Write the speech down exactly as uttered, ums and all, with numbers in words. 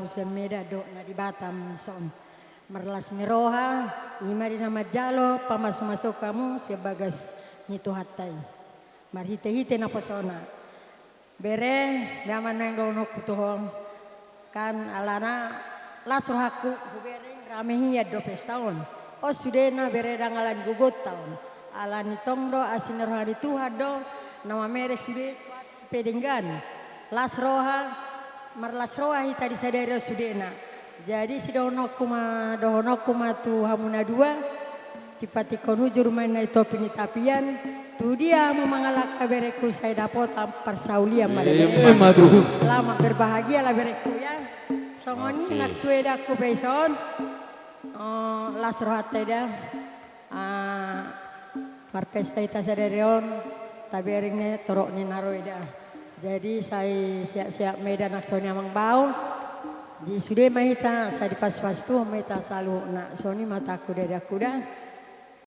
sian Medan dohot na di Batam son. Marlas ni roha, i ma di na manjalo pamasu-masuon hamu sian bagas ni Tuhanta i. Marhite-hite naposona. Bere, damang naeng dohononku tu ho. Kan alana las rohangku, hubereng rame hian do pesta on. On sudena bere, ndang ala ni gogonta on. Alani tong do asi ni roha ni Tuhan do, na mamereng sude pe denggan. Las roha, marlas roha hita di sadari on sudena. Jadi sidohononku ma, dohononku ma tu hamu na dua, tipatikon hujur ma inna i topi ni tapian, tu dia hamu mangalangka berengku sai dapotan parsaulian ma da. Ima tutu. Selamat berbahagialah berengku ya. Songon i nang tu edangku pe ison. Oh, las rohanta eda. Ah, marpesta hita sadari on, tabereng ne torop ni na ro eda. Jadi sai sehat-sehat ma eda nang songon i amang bao. Jadi sude ma hita, sai dipasu-pasu Tuhan ma hita saluhutna. Songon i ma hatangku da edangku da.